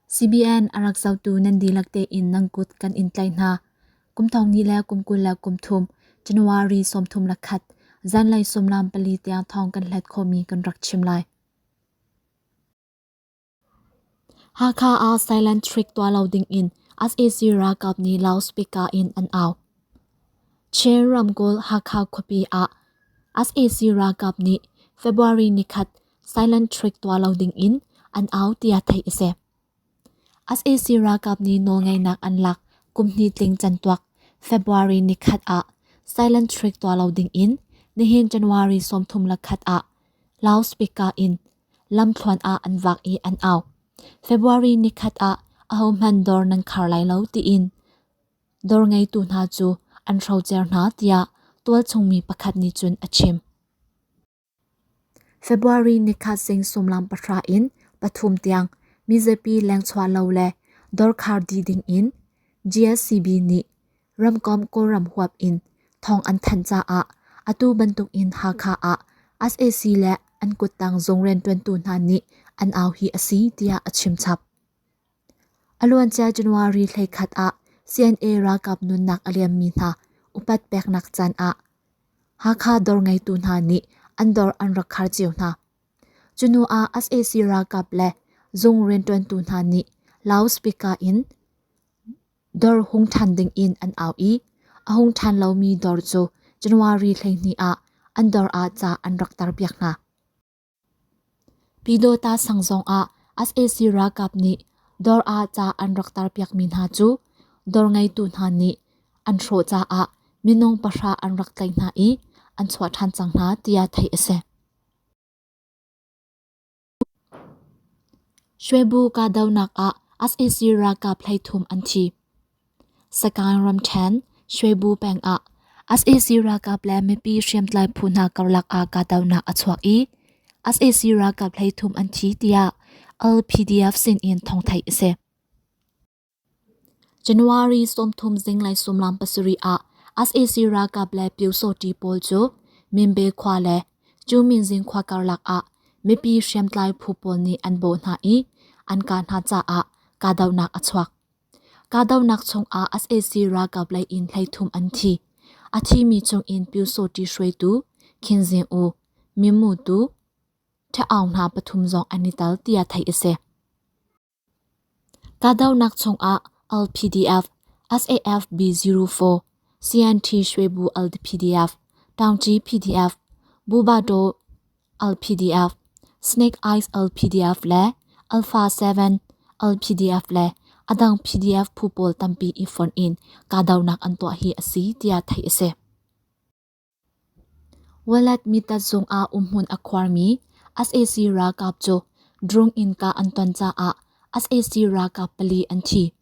CBN a rak zohtu nan dihlak tein nan kut kan in tlaih hna. Kum thong hnih le kum 23 January 31 zanlei sumlam pali tiang thawng kan hlet khawhmi kan rak chim lai. Hakha ah silent trick tuah lo ding in sac ralkap nih loudspeaker in an au. Chin ramkulh Hakha khuapi ah sac ralkap nih February nikhat silent trick tuah lo ding in an au tiah theih a si. Sac ralkap nih nawlngeihnak an lak kum hnih tling cantuak February nikhat ah silent trick tuah lo ding in nihin January 31 ah loudspeaker in lamthluan ah an vak i an au. February nikhat ah ahohmanh dawr nan khar lai lo tiin dawr ngeitu hna cu an hrocer hna tiah tualchung mi pakhat nih cun a chim. February nikhat zing sumlam pahra in pathum tiang mizapi lengchuah lo le dawrkhar dih ding in GSCB nih ramkomh Kawlram huap in thawng an thanh caah atu bantuk in Hakha ah sac le an kuttang zung rianṭuantu hna nih an au hi a si tiah a chim chap. A luancia January 11 ah CNA ralkap nunnak a liammi hna upat peknak caan ah Hakha dawr ngeitu hna nih an dawr an rak khar cio hna. Cu hnu ah sac ralkap le zung rianṭuantu hna nih loudspeaker in dawr hung ṭhan ding in an au i a hung ṭhan lomi dawr cu January 12 ah an dawr ah ca an rak tarpiak hna. Pyidawta sang zong ah sac ralkap nih dawr ah ca an rak tarpiakmi hna cu dawr ngeitu hna nih an hrawh caah minung pahra an rak tlaih hna i an chuah ṭhan cang hna tiah theih a si. Shwebu kahdohnak ah sac ralkap 13 an thi. Sagaing ramṭhen Shwebu peng ah sac ralkap le mipi hriamtlai phu hna karlak ah kahdohnak a chuak i sac ralkap 13 an thi tiah LPDF sin in thawngtheih a si. January 30 zinglei suimilam pasarih ah sac ralkap le Pyusawhti pawl cu Minbe khua le Cuminzing khua karlak ah mipi hriamtlai phu pawl nih an bawh hna i an kah hna caah kahdohnak a chuak. Kahdohnak chungah sac ralkap lei in 13 an thi. A thimi chungin Pyusawhti hruaitu Khin Zing U, Mimu Tu, Tha Aung hna pathum zong an i tel tiah theih a si. Kahdohnak chungah LPDF, SAF-B04, CNT Shwebu LPDF, Taungci PDF, Bubadaw LPDF, Snake Eyes LPDF le Alpha 7 LPDF le a dang PDF phu pawl tampi i fonh in kahdohnak an tuah hi a si tiah theih a si. Walat mitat-zung ah umhmun a khuarmi sac ralkap cu drone in kah an ton caah sac ralkap pali an thi.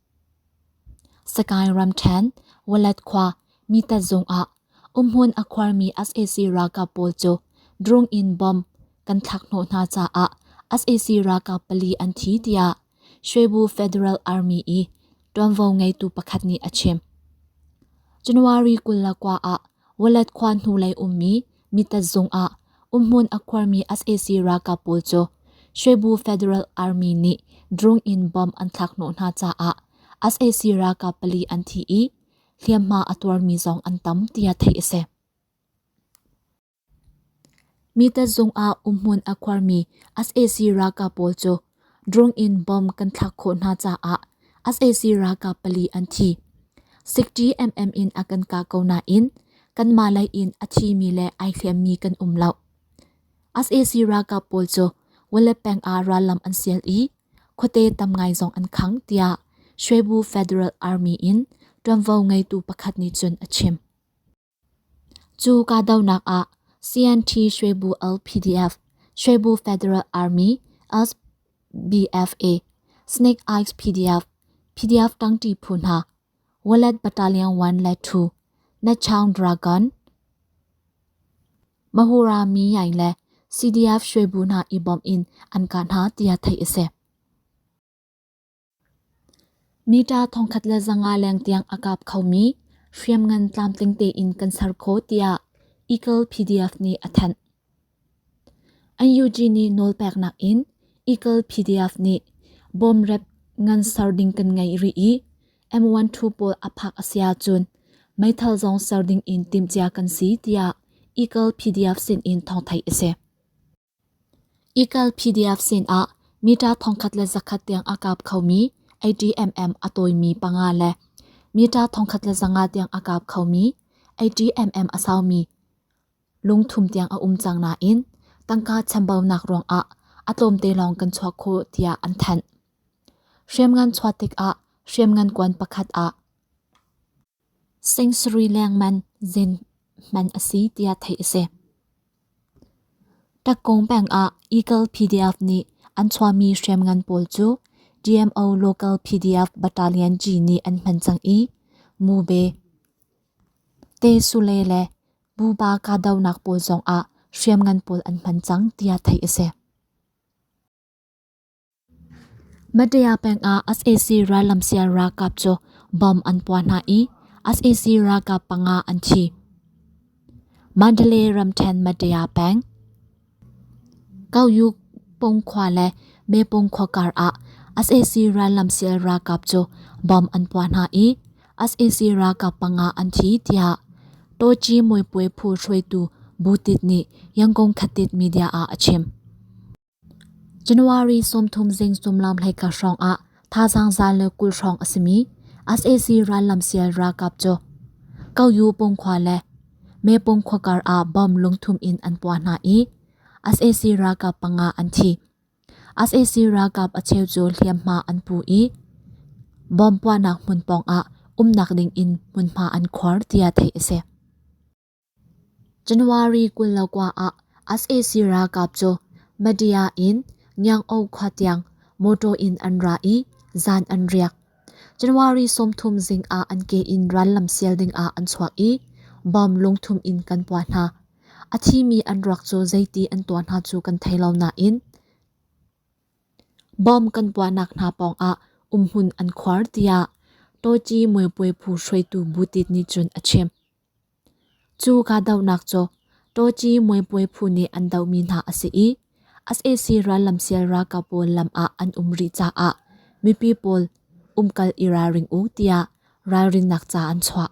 Sagaing ramṭhen Walat khua mitat-zung ah umhmun a khuarmi sac ralkap pawl cu drone in bomb kan thlak hnawh hna caah sac ralkap pali an thi tiah Shwebu Federal Army i ṭuanvo ngeitu pakhat nih a chim. January 29 ah Walat khua hnulei ummi mitat-zung ah umhmun a khuarmi sac ralkap pawl cu Shwebu Federal Army nih drone in bomb an thlak hnawh hna caah sac ralkap pali an thi i hliamhma a tuarmi zong an tam tiah theih a si. Mitat-zung ah umhmun a khuarmi sac ralkap pawl cu drone in bomb kan thlak khawh hna caah sac ralkap pali an thi. 60mm in a kan kah ko nain kanmah lei in a thimi le ai hliammi kan um lo. Sac ralkap pawl cu Wale peng ah rallam an sial i khuate tam ngai zong an khang tiah Shwebu Federal Army in ṭuanvo ngeitu pakhat nih cun a chim. Cu kahdohnak ah CNT Shwebu LPDF, Shwebu Federal Army SBFA, Snake Eyes PDF, PDF ṭangṭi phu hna, Wallet Battalion 1 le 2, Natchaung Dragon, Mahura Mi Yaing le CDF Shwebu hna i bawmh in an kah hna tiah theih a si. Mita 1500 leng tiang a kap khomi hriamngan tlamtling tein kan ser khawh tiah Eagle PDF nih a thanh. NUG nih nawlpeknak in Eagle PDF nih bom rep ngan ser ding kan ngei rih i M12 pawl a phak a si ahcun meithal zong ser ding in timhcia kan si tiah Eagle PDF sin in thawngtheih a si. Eagle PDF sin ah mita 1100 tiang a kap khomi 80mm a tawimi panga le mita 1100 tiang a kap khomi 80mm a saumi lungthum tiang a um cang nain tangka chambaunak ruangah a tlawmte lawng kan chuah khawh tiah an thanh. Hriamngan chuah tikah hriamngan kuan pakhat ah sing sarih lengman zin hman a si tiah theih a si. Takkung peng ah Eagle PDF nih an chuahmi hriamngan pawl cu DMO Local PDF Battalion G nih an hman cang i Mube, Te-sule le Buba kahdohnak pawl zongah hriamngan pawl an hman cang tiah theih a si. Madaya peng ah sac rallamsial ralkap cu bomb an puah hna i sac ralkap panga an thi. Mandalay ramṭhen Madaya peng Koyu Pung khua le Mepung khua kar ah sac rallamsial ralkap cu bomb an puah hna i sac ralkap panga an thi tiah Tawci Muipuai phu hruaitu Bu Tit nih Yangon Khatit media ah a chim. January 30 zing sumlam hleika hrawng ah thazaang 120 hrawng a simi sac rallamsial ralkap cu Koyu Pung khua le Mepung khua kar ah bomb lungthum in an puah hna i sac ralkap panga an thi. Sac ralkap a cheu cu hliamhma an pu i bomb puahnak hmun pawng ah umnak ding in hmunhma an khuar tiah theih a si. January 29 ah sac ralkap cu Madya in Ngiang-o khua tiang motor in an ra i zan an riak. January 30 zing ah an ke in rallam sial ding ah an chuak i bomb lungthum in kan puah hna. A thimi an ruak cu zeiti an tuah hna cu kan thei lo nain bomb kan puahnak hna pawngah umhmun an khuar tiah Tawci Muipuai phu hruaitu Butit nih cun a chim. Cu kahdohnak cu Tawci Muipuai phu nih an dohmi hna a si i sac rallamsial ralkap pawl lam ah an um rih caah mipi pawl umkal i ralring u tiah ralrinnak ca an chuah.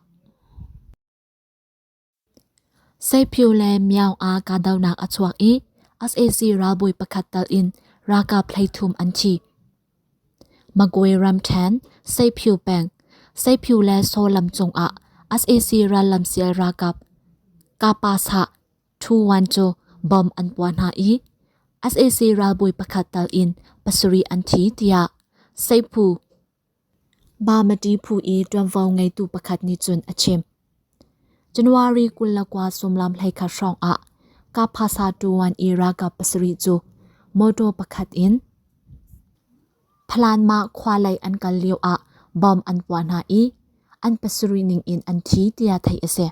Seiphiu le Myaung ah kahdohnak a chuak i sac ralbawi pakhat tal in ralkap 33 an thi. Magwe ramṭhen, Seiphiu peng, Seiphiu le Saw lam cungah sac rallamsial ralkap Kapasah 21 cu bomb an puah hna i sac ralbawi pakhat tal in pasarih an thi tiah Seiphu Bamati phu i ṭuanvo ngeitu pakhat nih cun a chim. January 29 sumlam 11 hrawng ah Kaphasa 21 i ralkap pasarih cu motor pakhat in Phalanmah khua lei an kal lio ah bomb an puah hna i an pasarih ning in an thi tiah theih a si.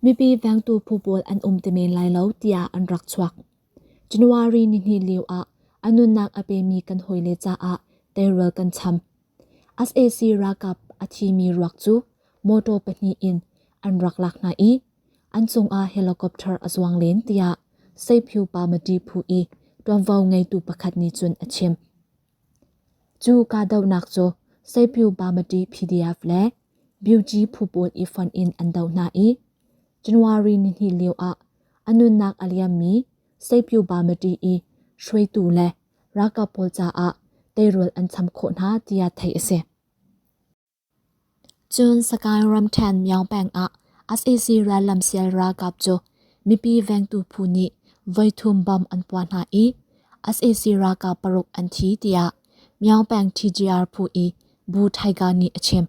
Mipi vengtu phu pawl an um ti men lai lo tiah an rak chuak. January nihnih lio ah a nunnak a pemi kan hawile caah terual kan cham. Sac ralkap a thimi ruak cu motor pahnih in an rak lak hna i an cungah helicopter a zuang len tiah Seiphiu Pamati phu i ṭuanvo ngeitu pakhat nih cun a chim. Cu kahdohnak cu Seiphiu Pamati PDF le Byuji phu pawl i fonh in an doh hna i January nihnih lio ah a nunnak a liammi Seiphiu Pamati i hruaitu le ralkap pawl caah teirul an cham khawh hna tiah theih a si. Cun Sagaing ramṭhen Myaung peng ah sac rallamsial ralkap cu mipi vengtu phu nih voithum bomb an puah hna i sac ralkap paruk an thi tiah Myaung peng TGR phu i Bu Thaiga nih a chim.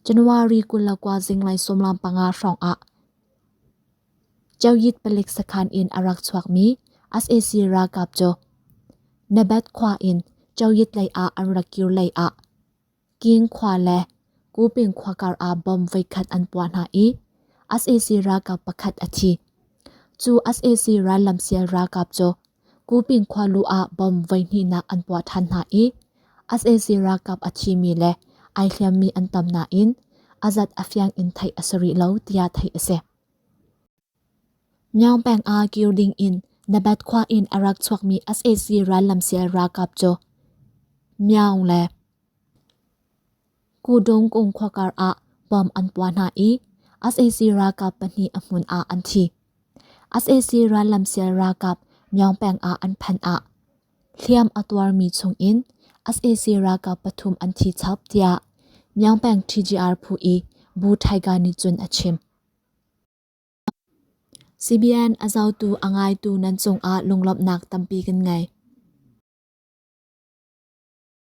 January 29 zinglei 15 hrawng ah Ceoyit palik sakhan in a rak chuakmi sac ralkap cu Nabat khua in Ceoyit lei ah an rak kir lei ah King khua le Kuping khua kar ah bomb voikhat an puah hna i sac ralkap pakhat a thi. Cu sac rallamsial ralkap cu Kuping khualu ah bomb voihnihnak an puah ṭhan hna i sac ralkap a thimi le ai hliammi an tam nain a zat a fiang in theih a si rih lo tiah theih a si. Myaung peng ah kir ding in Nabat khua in a rak chuakmi sac rallamsial ralkap cu. Myaung le Kudungkung khuakar ah bom an puah hna i sac ralkap pahnih a hmun ah an thi. Sac rallamsial ralkap Myaung peng ah an phanh ah hliam a tuarmi chungin sac ralkap pathum an thi chap tiah Myaung peng TGR phu i Bu Thaiga nih cun a chim. CBN a zohtu a ngaitu nan cungah lunglawmhnak tampi kan ngei.